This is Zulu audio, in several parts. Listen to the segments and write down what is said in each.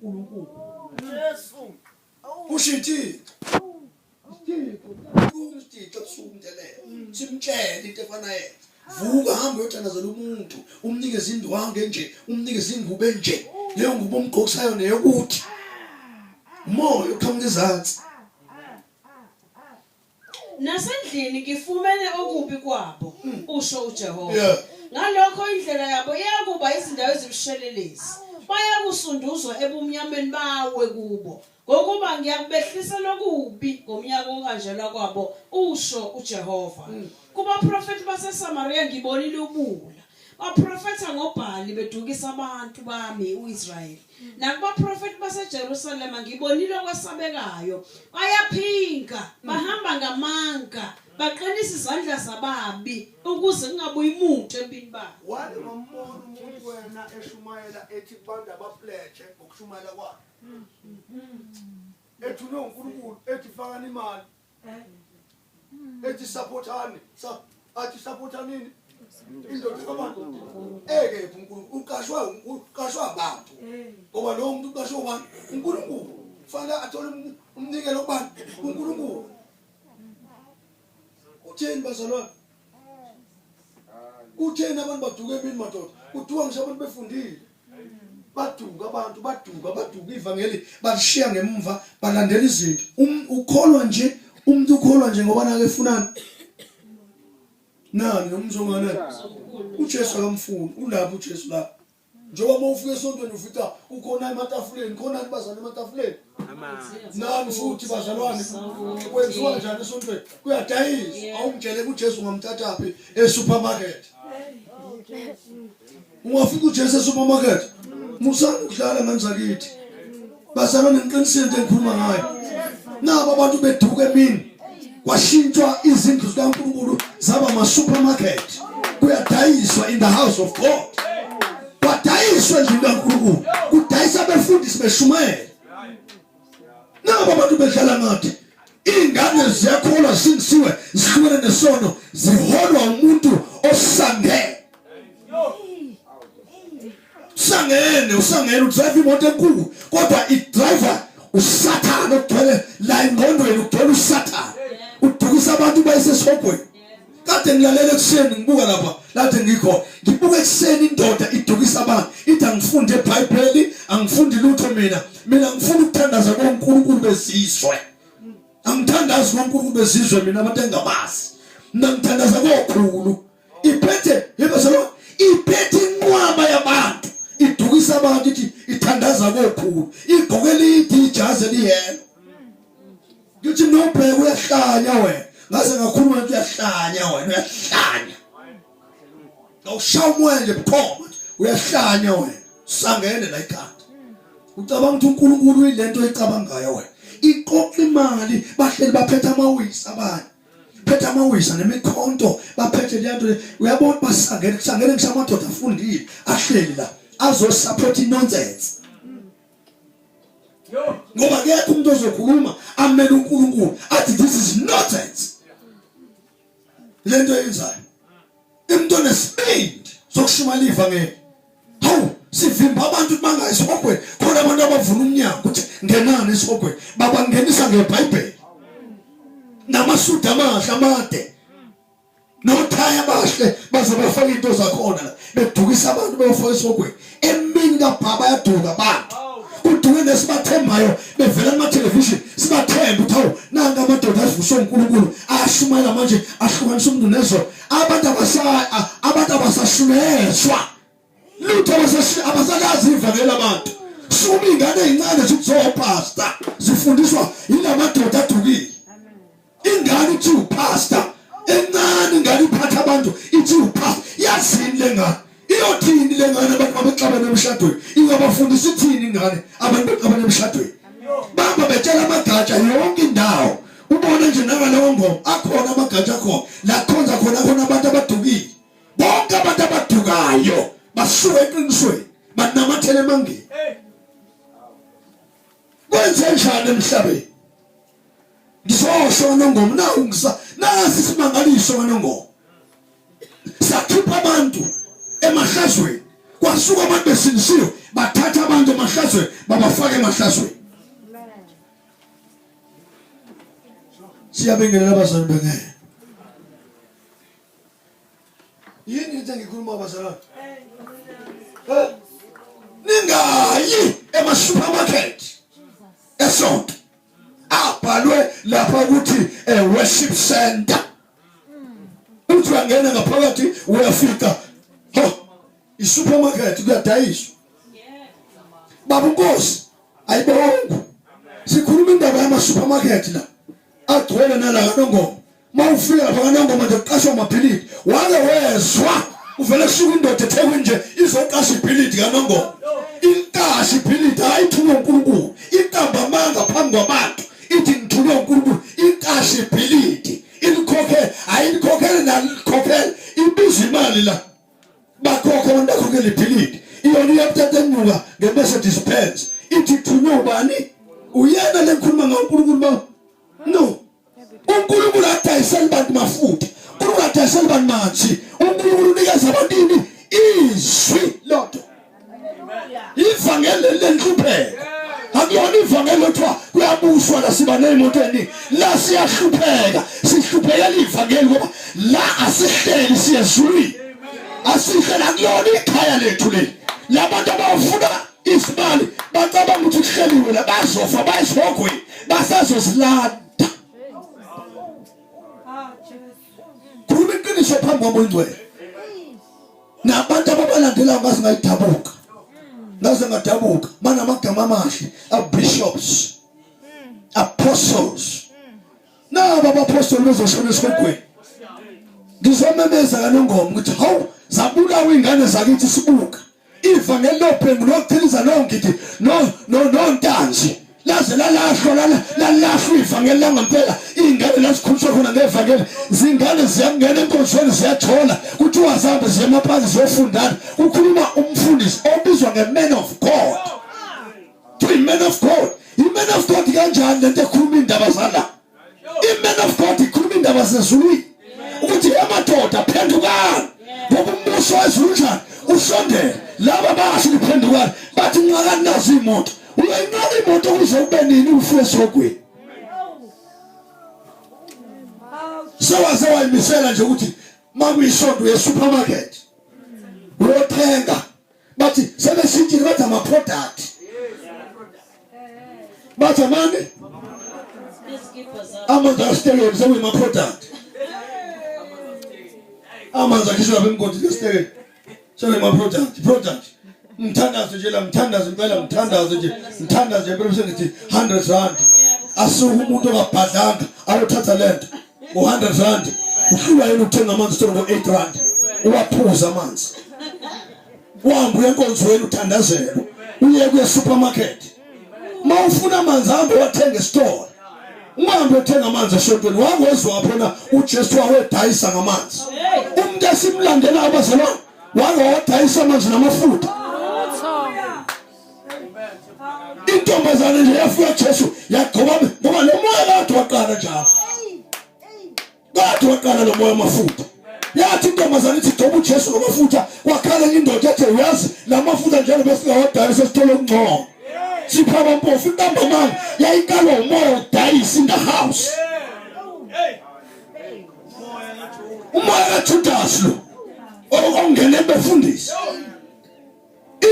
uNkulunkulu. Jesu. Kusho ithixo. Isithixo, isithixo ebusuku umthelele. Simtshele into efana yenza. Vuka hamba uyothandazela umuntu, umnikeze indwangu enje, umnikeze ingubo enje. Leyo ngubo omgqokisayo neyokuthi umoya uqhamuka ezansi. Nasendlini ngifumene okubi kwabo, usho uJehova. Yeah. Ngalokho indlela yabo iyakuba izindawo ezibushelelezi. Bayakusunduzwa ebumnyameni bawe kubo. Ngokuba ngiyakubehlisela okubi ngomnyaka wokuhanjelwa kwabo, usho uJehova. Kubaprofethi baseSamariya ngibonile ubuwula. Baprofetha ngoBhali bedukisa abantu bami uIsrayeli. Nakubaprofethi baseJerusalema ngibonile okwesabekayo. Bayaphinga, bahamba ngamanga, baqinisa izandla zababi ukuze kungabuyi muntu empini babo. Wake wambona umuntu wena eshumayela ethi kubantu abapledge ngokushumayela kwakhe. Ethunywe uNkulunkulu ethi fakani imali. Ethi supportani, sa athi supportanini. Indoda kabantu. Ekephi uNkulunkulu? Uqashwa uqashwa abantu. Ngoba lowo muntu uqashwe ubani? uNkulunkulu. Kufanele athole umnikelo kubani? UNkulunkulu. Utheni bazalwane? Utheni abantu baduka emini madoda? Kuduka ngisho abantu befundile. Baduka abantu, baduka, baduka ivangeli balishiya ngemva balandela izinto. Um, ukholwa nje, umuntu ukholwa nje ngoba nake efunani. Nani nomzongane? UJesu akamfuni, ulapho uJesu lapho. Njengoba uma ufika esontweni ufica kukhona ematafuleni, khona bazalwane ematafuleni. Nani futhi bazalwane kwenziwa njani esontweni? Kuyadayiswa. Awungitshele kuJesu ungamthathaphi esupermarket. Ungafika uJesu esupermarket. Musani ukudlala ngani zakithi. Bazalwane ngiqinisile into engikhuluma ngayo. Nabo abantu beduka emini. Kwashintshwa izindlu zikaNkulunkulu zaba ama supermarket. Kuyadayiswa in the house of God. Kwadayiswa endlini kaNkulunkulu. Kudayisa abefundisi beshumayela. Nabo abantu bedlala ngathi. Ingane ziyakholwa zisindisiwe zihlukene nesono ziholwa umuntu osangene. Usangene, usangene udrive imoto enkulu kodwa idriver usathane ogcwele la engqondweni ugcwele usathane. Udukisa abantu bayise esihogweni. Kade ngilalela ekuseni ngibuka lapha lathi ngikho ngibuka ekuseni indoda idukisa abantu ithi angifunde eBhayibheli angifundi lutho mina mina ngifuna ukuthandaza koNkulunkulu bezizwe angithandazi koNkulunkulu bezizwe mina abantu engabazi mina ngithandaza kokhulu iphethe yebo selo iphethe inqwaba yabantu idukisa abantu ithi ithandaza kokhulu igqoke elide ijazi eliyelo Ngithi nobheka uyahlanya wena. Ngaze ngakhuluma ngithi uyahlanya wena, uyahlanya. Awushaya umoya nje bukhoma. Uyahlanya wena. Sangene la ekhanda. Ucabanga ukuthi uNkulunkulu uyilento oyicabangayo wena. Iqoqa imali bahleli baphethe amawisa abanye. Phethe amawisa nemikhonto baphethe leyanto le. Uyabona basangene kusangene ngisho amadoda afundile ahleli la azosupport inonsense. Ngoba akekho umuntu ozokhuluma amele uNkulunkulu athi this is nonsense. Lento eyenzayo. Umuntu onesibindi sokushumayela ivangeli. Hawu sivimba abantu ukuthi bangayi esihogweni khona abantu abavula umnyango ukuthi ngenani esihogweni babangenisa ngeBhayibheli. Namasudu amahle amade. Nothaya abahle baze bafake into zakhona la bedukisa abantu beyofaka esihogweni emini kabhaba yaduka abantu kuduke nesibathembayo bevela kuma-television sibathembe ukuthi hawu nanka amadoda avuswe uNkulunkulu ashumayela manje ahlukanisa umuntu nezolo abantu abantu abasashumayezwa lutho abasakazi ivangeli abantu sukuma iy'ngane ey'ncane zikuzopasta zifundiswa yilamadoda adukile ingane ithi upastor encane ingane iphatha abantu ithi upastor yazini lengane iyothini lengane abantu babexabana emshadweni ingabafundisa ithini ingane abantu bexabana emshadweni bamba betshela amagatsha yonke indawo ubone nje nangaleyo ngoma akhona amagatsha akhona la khonza khona khona abantu abadukile bonke abantu abadukayo basuka eqinisweni banamathele emangeni kwenze njani emhlabeni Ngizosho nongoma nawu ngisa nasi isimangaliso kanongoma. Sakhipha abantu emahlazweni kwasuka abantu besindisiwe Bathatha abantu emahlazweni babafake emahlazweni. Siyabingelela abazali bengeke. Yini into engikhuluma abazalwane? Eh? Ningayi ema supermarket esonto. Abhalwe lapha ukuthi a worship center. Uthi uyangena ngaphakathi uyafika. Ho, i-supermarket kuyadayiswa. Baba uNkosi ayibongo. Sikhuluma indaba yama supermarket la. Agcwele nala kaNongoma. Mawufika lapha kaNongoma nje kuqashwa amabhilidi. Wake wezwa uvele kusuka indoda eThekwini nje izoqasha ibhilidi kaNongoma. Inkashi ibhilidi hayi ithunywe uNkulunkulu. Iqamba amanga phambi kwabantu. Ithi ngithunywe uNkulunkulu. Inkashi ibhilidi. Ilikhokhe ayilikhokhele nalikhokhele. Ibiza imali la. Bakhokhe abantu bakhokhele ibhilidi. Iyona iyathatha enyuka ngeMercedes Benz. Ithi ithunywe ubani? Uyena lenkhuluma ngaNkulunkulu ba. No. uNkulunkulu adayisela abantu mafutha uNkulunkulu adayisela abantu manzi uNkulunkulu unikeza abantu ini izwi lodwa ivangeli lenhlupheko akuyona ivangeli lothiwa kuyabuswa la siba ney'moto eningi la siyahlupheka sihluphekela ivangeli ngoba la asihleli siye ezulwini asihleli akuyona ikhaya lethu leli labantu abafuna isibali bacabanga ukuthi kuhleliwe la bazofa bayisihogweni basazozilanda khuluma iqiniso phambi kwami oyingcwele nabantu ababalandelayo ngaze ngayidabuka ngaze ngadabuka banamagama amahle a-bishops apostles naba abaphostoli bezoshona esihogweni ngizomemeza kanongoma ukuthi hawu zabulawa iy'ngane zakithi sibuka ivangeli lobhengu nochiliza nongidi no no nontanzi laze lalahlwa lalahlwa ivangeli langampela iy'ngane lazikhuliswa khona ngevangeli zingane ziyangena enkonzweni ziyathola kuthiwa zihambe ziye emapaki ziyofundana kukhuluma umfundisi obizwa nge-man of god kuthiwa i-man of god i-man of god kanjani lento ekhuluma iy'ndaba zala I-man of God ikhuluma indaba zezulwini ukuthi emadoda phendukani ngoba umbuso wezulu unjani usondele laba basho liphendukani bathi nqakani nazo iy'moto uyayinqaka imoto kuze kube nini ufike esihogweni sewaze wayimisela nje ukuthi makuyisonto uye supermarket uyothenga bathi sebeshintshile bathi ama-product bathi amani amanzi asiteleni sekuyima-product amanzi akhishwa lapha emgodini esiteleni sekuyima-product product ngithandaze nje la ngithandaze impela ngithandaze nje ngithandaze nje impela sengithi 100 rand asuke umuntu ongabhadlanga ayothatha lento ngo-100 rand uhlulwa yini ukuthenga amanzi uthole ngo-8 rand uwaphuza amanzi uhambe uye enkonzweni uthandazelwe uye kuye supermarket uma ufuna amanzi hambe wathenga esitolo ungahambe uthenga amanzi esontweni wangozwa phona uJesu wawedayisa ngamanzi umuntu esimlandela abazalwane wake wadayisa amanzi namafutha intombazane nje yafika Jesu yagcoba ngoba lo moya kade waqala njalo kade waqala lo moya amafutha yathi intombazane ithi gcoba uJesu ngamafutha kwakhala enye indoda ethe uyazi la mafutha njalo besingawadayisa sithole okungcono sipha abampofu intambo manje yayikalwa umoya wokudayisa in the house umoya kaJudas lo ongene befundisi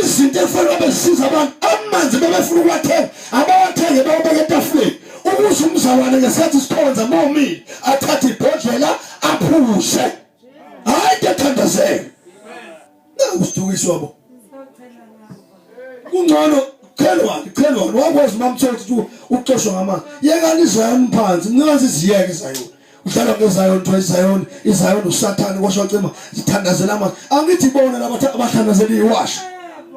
izinto ekufanele bezisiza abantu amanzi bebefuna ukuwathenga abawathenge bawabeke etafuleni ukuze umzalwane ngesikhathi sikhonza momile athathe ibhodlela aphuze hayi into ethandazela nakusidukiswa bo kungcono khelwane khelwane wakwazi umamthola ukuthi uxoshwa ngamanzi yekani izayoni phansi ncazi iziyeke izayoni udlala ngezayoni kuthiwa izayoni izayoni usathane kwasho cima zithandazela amanzi angithi bona laba abathandazela iwasho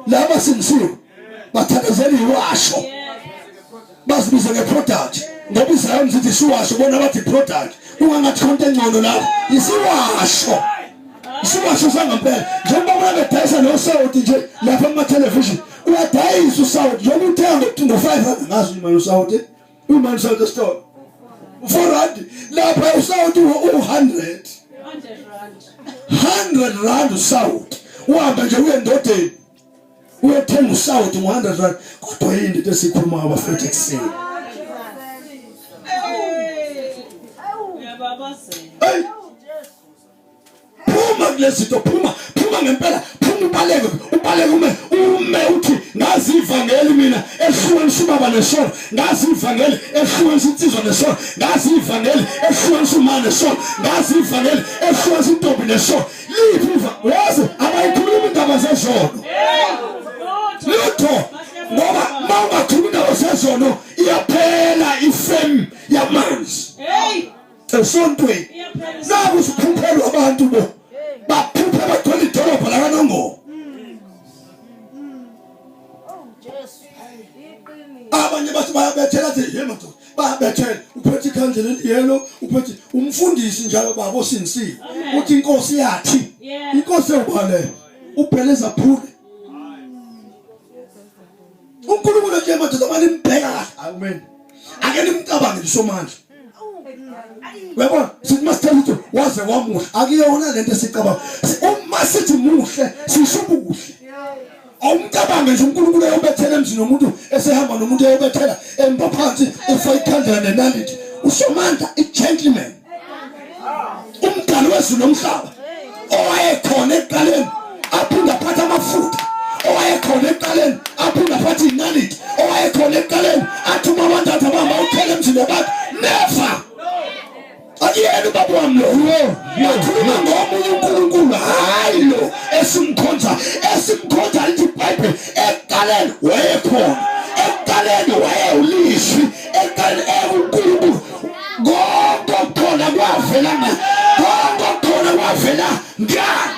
laba sindisiwe bathandazela iwasho bazibize ngeproduct ngoba izayoni zithi isiwasho bona bathi product kungangathi khonto engcono lapho isiwasho isiwasho sangampela njengoba bona bedayisa nosawoti nje lapha kuma-television uyadayisa usawoti njengoba uthenga ngo-five rand ngazi imali usawoti Imali usawoti esitolo. 4 rand lapha usawoti u-100. 100 rand usawoti. Uhambe nje uye endodeni. Uyothenga usawoti ngo-100 rand. Kodwa yini into esikhuluma abafethu ekuseni? Hey! Phuma kulezinto, phuma, phuma ngempela, phuma ubaleke, ubaleke ume, ume uthi ngazi ivangeli mina ehlukanisa ubaba nesono, ngazi ivangeli ehlukanisa insizwa nesono, ngazi ivangeli ehlukanisa umama nesono, ngazi ivangeli ehlukanisa intombi nesono. Liphi iva? Wazi abayikhuluma indaba zezono. Lutho ngoba mawungakhuluma indaba zezono iyaphela ifem yamanzi. Hey! Esontweni. Naku siphuphelwa abantu bo. Baphuphe bagcwele idolobha lakanongoma. Abanye bathi bayabethela athi ye madoda bayabethela uphethe ikhandlela eliyelo uphethe umfundisi njalo baba osindisiwe uthi inkosi yathi inkosi ewubale ubheleza phule uNkulunkulu nje madoda manimbheka kahle amen ake nimcabange lisomandla uyabona sithi masithela ukuthi waze wamuhle akuyona lento esicabanga uma sithi muhle sisho ubuhle awumcabange nje uNkulunkulu eyobethela emzini womuntu esehamba nomuntu eyobethela emba phansi efa ikhandlela nenaliti usomandla i-gentleman umdali wezulu nomhlaba owayekhona ekuqaleni aphinde aphathe amafutha owayekhona ekuqaleni aphinde aphathe inaliti owayekhona ekuqaleni athuma abantu athi abamba uthele emzini wabantu never akuyena ubaba wami lo bakhuluma ngomunye uNkulunkulu hayi lo esimkhonza esimkhonza lithi iBhayibheli ekuqaleni wayekhona ekuqaleni wayewulizwi ekuqaleni ewuNkulunkulu konke okukhona kwavela nga konke okukhona kwavela ngani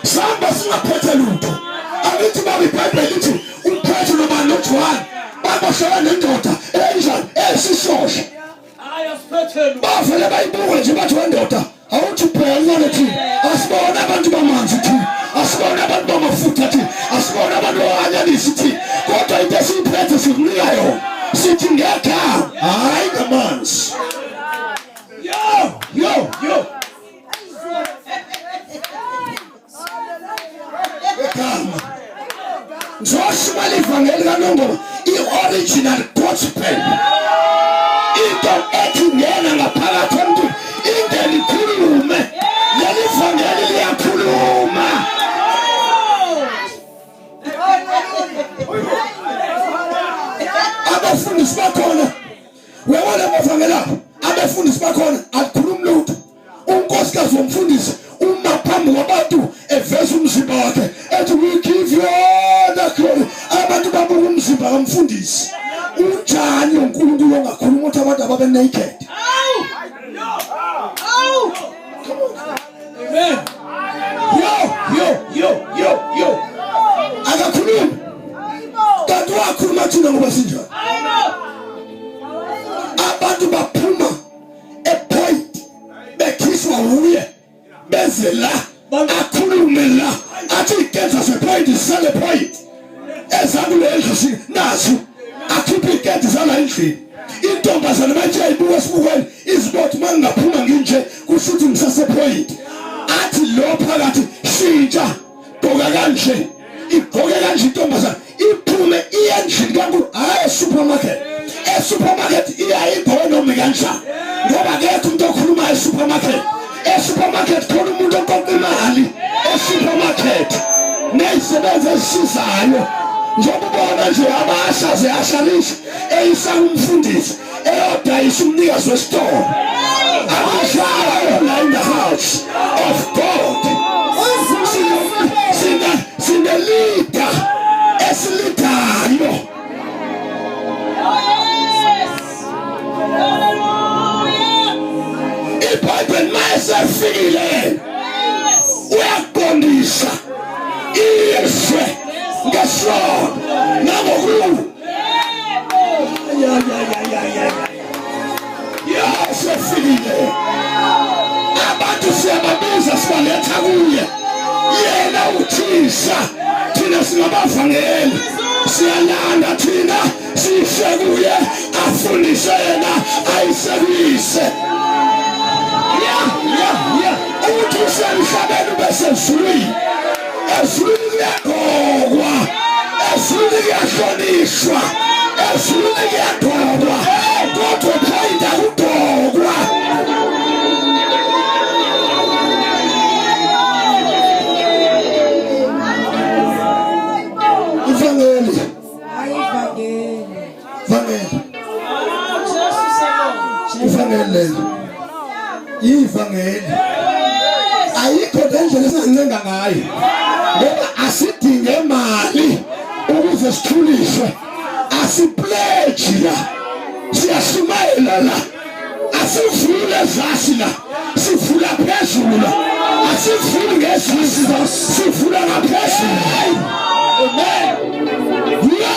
sihamba singaphethe lutho angithi baba ibhayibheli lithi umphethe nobani nojohane baboshela nendoda enjani esisosha bavele bayibuke nje bathi wendoda awuthi bheka ngale thina asibona abantu bamanzi thina asibona abantu bamafutha thina asibona abantu bawanyanisi thina kodwa into esiyiphethe sikunika yona sithi ngegama hhayi ngamanzi yo yo yo egama ngizoshumayela ivangeli kanongoma i-original gospel into ethi ngena ngaphakathi emntwini ingene ikhulume leli vangeli liyakhuluma abafundisi bakhona uyabona amavangeli apho abefundisi bakhona akukhulumi lutho unkosikazi womfundisi uma phambi kwabantu eveza umzimba wakhe ethi we give you all the glory abantu babuka umzimba kamfundisi unjani lo nkulunkulu ongakhuluma ukuthi abantu ababe naked Amen. Yo, yo, yo, yo, yo. Akakhulumi. Kanti wakhuluma thina ngoba sinjani? Abantu baphuma epoint bekhishwa wuye beze la akhulume la athi ikenza sepoint sale point ezakule ndlu nazo akhiphe iketi zala endlini intombazane manje ayibuka esibukweni izibothi uma ngingaphuma nginje kusho ukuthi ngisasephoyinti athi lo phakathi shintsha gqoka kanje igqoke kanje intombazane iphume iye endlini kankulu hhayi esupermarket esupermarket iyayigqoke noma ikanjani ngoba akekho umuntu okhulumayo esupermarket esupermarket khona umuntu oqoqa imali esupermarket nezisebenzi ezisizayo njengoba ubona nje abasha ziyasharisha eyisa kumfundisi eyodayisa umnikazi wesitolo akunjalo la in the house of God sine leader esilidayo iBhayibheli mayesefikile uyaqondisa izwe ngesono nangokulunga ya ya ya ya ya yasefikile abantu siyababiza sibaletha kuye yena uthisa thina singabavangeli siyalanda thina sishe kuye afundise yena ayisekuyise ya ya ya uthi usemhlabeni ubesezulwini. Ezulwini kuyagqokwa. Ezulwini kuyahlonishwa. Ezulwini kuyagqokwa. Kodwa point akugqokwa. Ivangeli. Ayivangeli. Ivangeli. Ivangeli lelo. Ivangeli. Ayikho le ndlela esingancenga ngayo. Ngoba asidinge imali ukuze sithuliswe. Asipledge la. Siyashumayela la. Asivule ezasi la. Sivula phezulu la. Asivuli ngezasi la. Sivula ngaphezulu. Amen. Yo,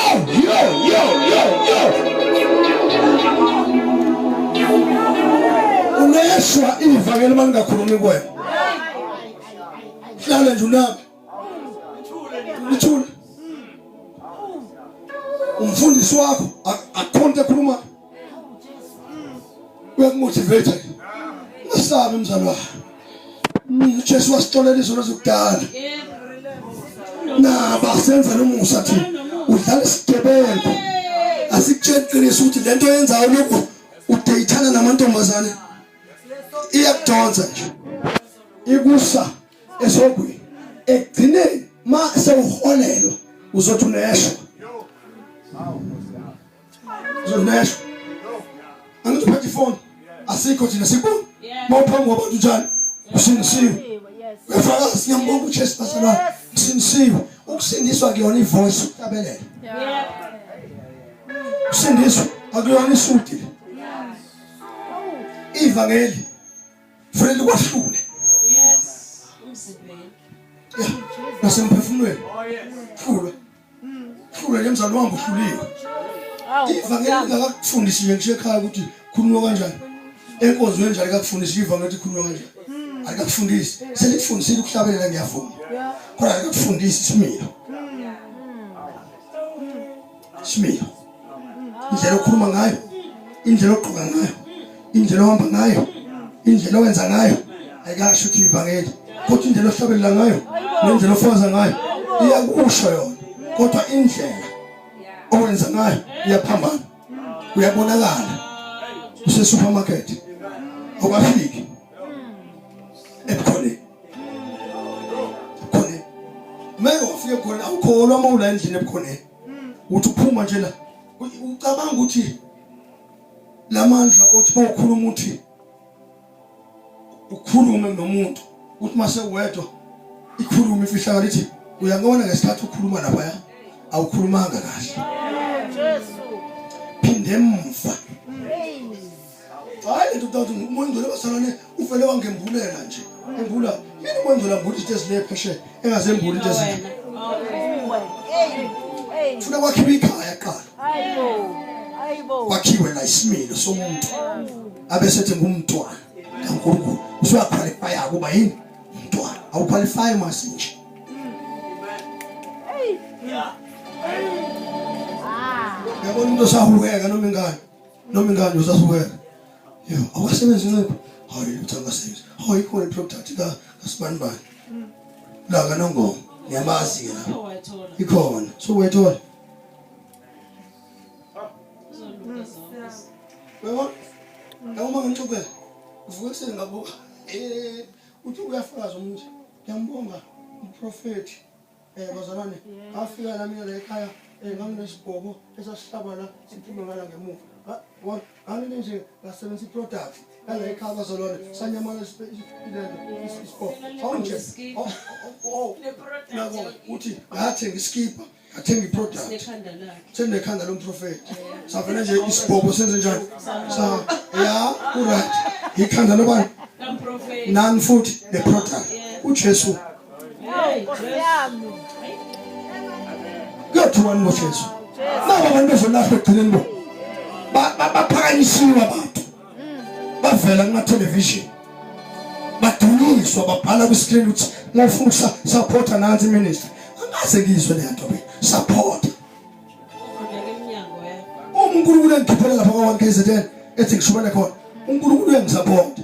yo, yo, yo, yo. Uneshwa ivangeli uma lingakhulumi kuwena. Hlale nje unami. Lithule. Umfundisi wakho akukhonto ekhuluma. Uyakumotivate. Ungasabi mzalwane. uJesu wasixolela izono zokudala. Naba senza nomusa thina. Udlala isigebengu. Asikutsheli iqiniso ukuthi lento oyenzayo lokhu udeyithana namantombazane iyakudonsa nje. Ikusa esogwini. Ekugcineni ma sewuholelwa uzothi uneshwa. Uzoneshwa. Angithi uphethe ifoni. Asikho thina sikubona. Mawuphambi kwabantu njani? Usindisiwe. Uyafakaza siyambonga uJesu bazalwane. Usindisiwe. Ukusindiswa kuyona ivoice ukuhlabelela. Usindiswa akuyona isudi. Ivangeli kufanele likwahlule. Yes. Umzimbeni. Yeah. Nasemphefumulweni. Hlulwe. Hlulwe nje mzali wami uhluliwe. Ivangeli lingakakufundisi nje ngisho ekhaya ukuthi khulunywa kanjani. Enkonzweni njalo likakufundisi ivangeli ukuthi khulunywa kanjani. Alikakufundisi. Selikufundisile ukuhlabelela ngiyavuma. Kodwa alikakufundisi isimilo. Isimilo. Indlela okhuluma ngayo, indlela ogqoka ngayo, indlela ohamba ngayo, indlela owenza ngayo ayikasho ukuthi ivangeli. Kodwa indlela ohlabelela ngayo nendlela ofaza ngayo iyakusho yona. Kodwa indlela owenza ngayo iyaphambana. Uyabonakala. Use supermarket. Awukafiki. Ebukhoneni. Ebukhoneni. Meke wafika ebukhoneni awukholwa uma ula endlini ebukhoneni. Uthi uphuma nje la ucabanga ukuthi lamandla othi mawukhuluma uthi ukhulume nomuntu uthi mase wedwa ikhulume ifihlakala ithi uyangibona ngesikhathi ukhuluma lapha awukhulumanga kahle Jesu phinde emva hayi lento ukuthi umoya ongcwele bazalwane uvele wangembulela nje embula yini umoya ongcwele ambula izinto ezile phesheya engazembuli into ezile funa kwakhiwe ikhaya kuqala kwakhiwe la isimilo somuntu abesethi ngumntwana kaNkulunkulu usuyaqualify ukuba yini umntwana awuqualify masinje yabona umuntu osahukeka noma ingane noma ingane usasukela yo awasebenzi ncipho hayi lutho angasebenzi hayi ikhona iproduct ka kasibanibani la kanongoma ngiyamazi ke lapho ikhona so wayithola uyabona yabo uma ngixoxela uvuka ekuseni ngabuka eh uthi uyafakaza umuntu ngiyambonga umprofethi Eh bazalwane, ngafika la mina la ekhaya eh nganginesigqoko esasihlaba la siphume ngala ngemuva. Ngangine nje ngasebenzisa iproduct yala ekhaya bazalwane sanyamala ilento isigqoko. Awunje. Oh, oh, nako uthi ngathenga iskipa, ngathenga iproduct. Senekhanda lomprofeti. Savele nje isibhobo senze njani? Sa ya ku right. Ikhanda lobani? Nani futhi ne product. UJesu Kuyothiwani ngoJesu? Nabo abantu bezolahlwa ekugcineni bo. Baphakanyisiwe abantu. Bavela kuma television. Badunyiswa babhala ku screen ukuthi ngofuna ukusupporta nansi ministry. Angaze ngizwe le nto be. Support. Uma uNkulunkulu engikhiphela lapha kwa 1 KZN ethi ngishubele khona. uNkulunkulu uyangisupport.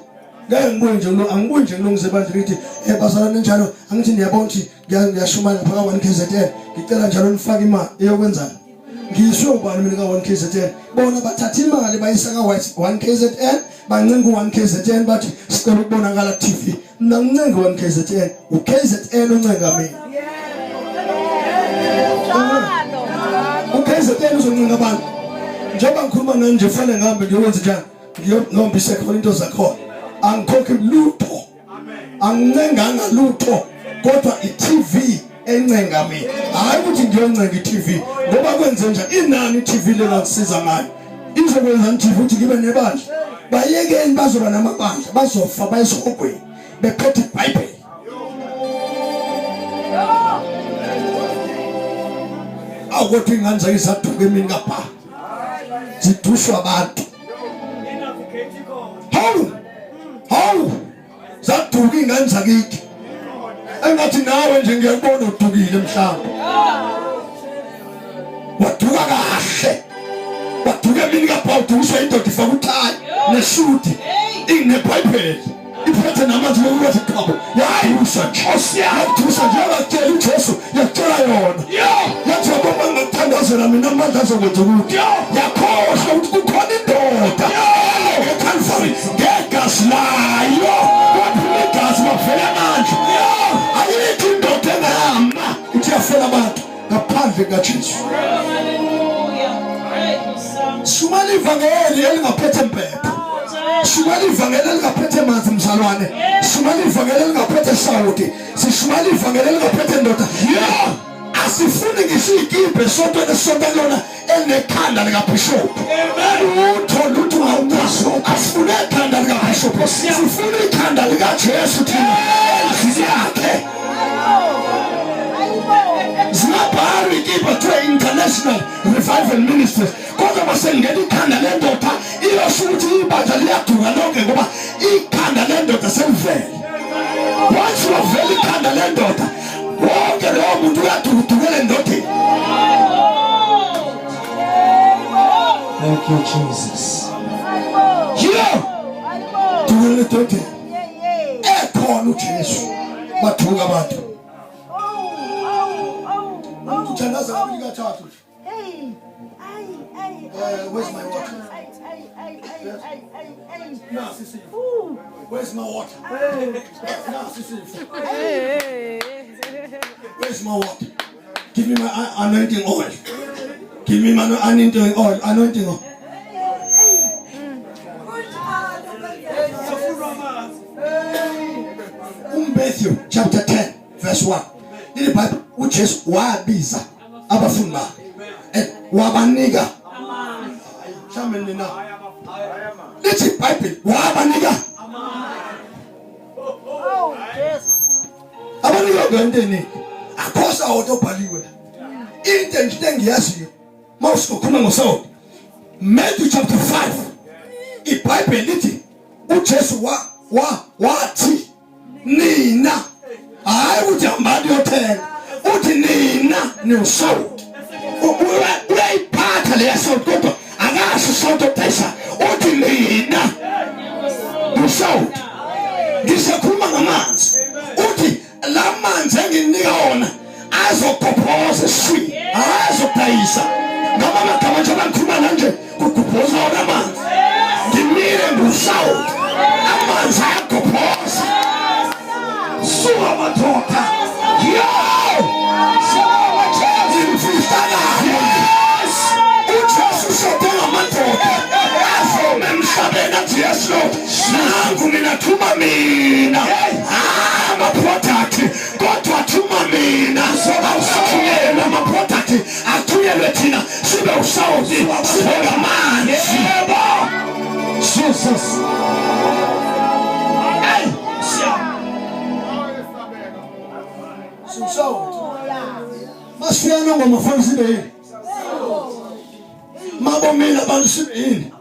Ngeke ngibuye nje lo angibuyi nje ngilungise ibandla ngithi eh bazalwane njalo angithi niyabona ukuthi ngiyashumayela phaka 1 KZN ngicela njalo nifake imali eyokwenzani ngiyiswe ubani mina ka 1 KZN bona bathatha imali bayisa ka 1 KZN bancenga u 1 KZN bathi sicela ukubonakala ku TV mina ngincenga 1 KZN u KZN uncenga mina u KZN uzoncenga abantu njengoba ngikhuluma nani nje kufanele ngihambe ngiyokwenza njani ngiyombise khona into zakhona angikhokhi lutho angincenganga lutho kodwa i-TV encenga mina hayi ukuthi ngiyoncenga i-TV ngoba kwenze njani inani i-TV lengangisiza ngayo izokwenza i-TV ukuthi ngibe nebandla bayekeni bazoba namabandla bazofa bayesihogweni bephethe ibhayibheli awu kodwa ingane zake zaduka emini kabha zidushwa abantu hawu hawu zaduka ingane zakithi engathi nawe nje ngiyakubona udukile mhlawumbe waduka kahle waduka emini kabhawu udukiswa indoda ifaka uthayi nesudi inebhayibheli iphethe namanzi lokuthi qhabo yadusa nje yadusa nje yakutshela uJesu yakutshela yona yathi yabona ngakuthandazela mina amandla azokwenza ukuthi yakhohlwa ukuthi kukhona indoda eCalvary ngegazi layo kwaphuma igazi kwavela amandla ayikho indoda engama ithi yafela abantu ngaphandle kukaJesu shumela ivangeli elingaphethe mpepho shumela ivangeli elingaphethe manzi mzalwane shumela ivangeli elingaphethe sawuti sishumela ivangeli elingaphethe ndoda asifuni ngisho ikibhe esontweni esonta kulona elinekhanda likabhishophu lutho lutho ngawunaso asifune ikhanda likabhishophu sifuna ikhanda likajesu thina endlini yakhe zingabhalwa ikibha kuthiwa international revival ministries kodwa masengena ikhanda lendoda iyosho ukuthi ibandla liyaduka lonke ngoba ikhanda lendoda selivele once wavela ikhanda lendoda wonke lowo muntu uyadukudukela endodeni Thank you Jesus. Yiyo. Dukela endodeni. Ekhona uJesu. Bathuka abantu. Umuntu uthandaza kabili kathathu nje. Where's my water? Nasi isifo. Where's my water? Nasi isifo. Where's my water? Give me my anointing oil. Give me my anointing oil. Anointing oil. UMatthew chapter 10 verse 1. Leli Bible uJesu wabiza abafundi bakhe and wabanika mhlawumbe nina lithi iBhayibheli wabanika abanika ngento eningi akho sawoti obhaliwe into nje into engiyaziyo uma usukhuluma ngosawoti Matthew chapter 5 iBhayibheli lithi uJesu wa wa wathi nina hayi ukuthi hambani yothenga uthi nina niwusawoti uyayiphatha leya sawoti kodwa akasho usawoti odayisa uthi nina niwusawoti ngisakhuluma ngamanzi uthi la manzi enginika wona azogobhoza eswini azodayisa ngama magama njengoba ngikhuluma nanje kugobhoza wona amanzi ngimile ngusawuti amanzi ayagobhoza suka madoda yo imfihlakalo ujesu ushode ngamadoda azoma emhlabeni athi yes lord nangu mina thuma mina ama-product kodwa thuma mina awusathunyelwe ama-product athunyelwe thina sibe usawuti sibe ngamanzi yebo Jesus hey siwusawuti masifika nongoma fanele sibe yini mabomile abantu sibe yini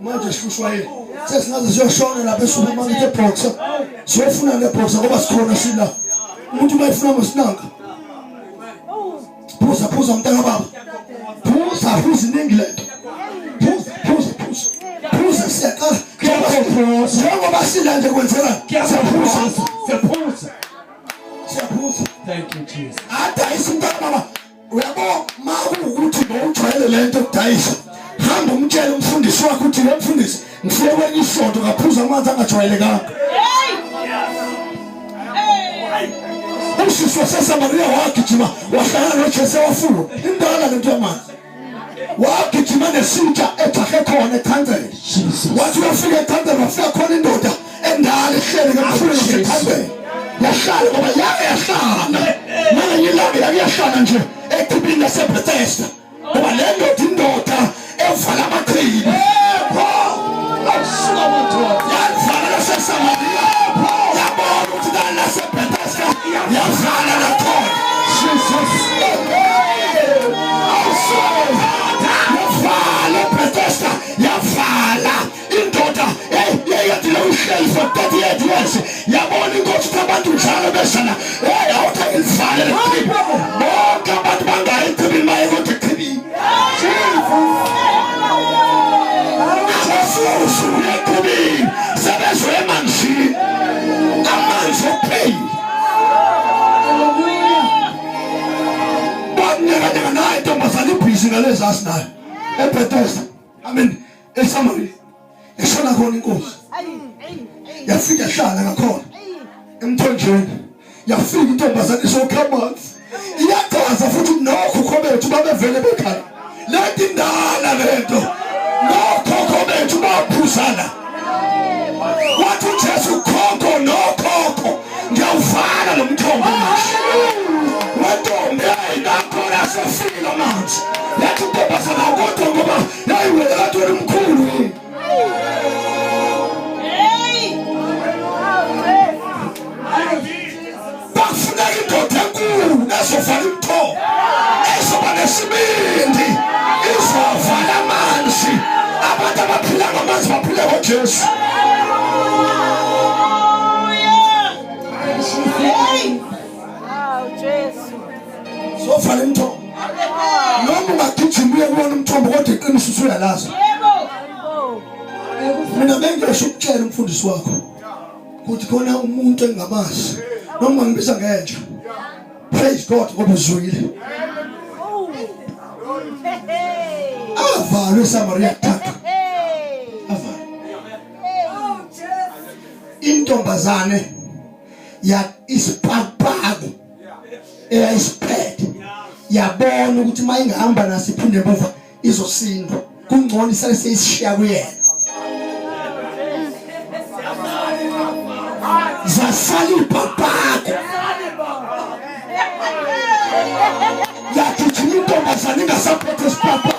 manje sihlushwa yini sesingaze siyoshona lapha esupermarket eboxer siyofuna neboxer ngoba sikhona sila umuntu uma efuna ngosinanga phuza phuza mntaka baba phuza phuza iningi lento phuza phuza phuza phuza siyaqala njengoba Kuyakhophoza. Njengoba sila nje kwenzeka. Kuyaphuza. Siyaphuza. Siyaphuza. Thank you Jesus. Adayisa umntana baba. Uyabo makuwukuthi bowujwayele lento yokudayisa. Hamba umtshele umfundisi wakho uthi lo mfundisi ngifike kwenye isonto ngaphuza amanzi angajwayelekanga. Usisi waseSamariya wagijima wahlangana noJesu wafula. Indala lento yamanzi. Wagijima nesitsha ejahe khona ethanzele. Wathi uyafika ethanzele wafika khona indoda endala ihleli ngemfuleni wasethanzele. Yahlala ngoba yake yahlala. Nangenye ilanga yake yahlala nje echibini laseBethesda. Ngoba le ndoda indoda evala amachibi. Yebo. Asuka madoda. Yavala laseSamariya. Yabona ukuthi nalaseBethesda yavala nakhona. Jesus. Yavala eBethesda yavala indoda yayikade uhleli for 38 years yabona inkosi ukuthi abantu njalo besana hey awuthi ngilivale lechibi bonke abantu bangayi echibini baye kodwa echibini abafusi uya echibini sebezwe emanzini amanzi okuphila banyakanyaka naye intombazane ibhizi ngalezi asinayo eBethesda I mean eSamaria yashona khona inkosi yafika yahlala ngakhona emthonjeni yafika intombazane isokha amanzi iyachaza futhi nokhokho bethu babevele bekhala lento indala lento nokhokho bethu baphuzana wathi uJesu khokho nokhokho ngiyawuvala lo mthombo manje wentombi ayinakhona asefikile amanzi yathi intombazana kodwa ngoba yayiwele kade wena umkhulu yini Bakufuneka indoda enkulu ezovala imithombo, ezoba nesibindi, izovala amanzi. Abantu abaphila ngamanzi baphile ngoJesu. Sovala imithombo. Noma ungagijima uye kuwona umthombo kodwa iqiniso usuyalazi. Mina bengiyosho ukutshela umfundisi wakho ukuthi khona umuntu engingamazi noma ngibiza ngenja. Praise God ngoba uzwile. Avalwe eSamaria kuthathu. Avalwe. Intombazane ya isipakpaku eyayisiphethe yabona ukuthi uma ingahamba naso iphinde emuva izosindwa kungcono isale seyisishiya kuyena zasala ibhabhako yagijima intombazane ingasaphethe isipapako.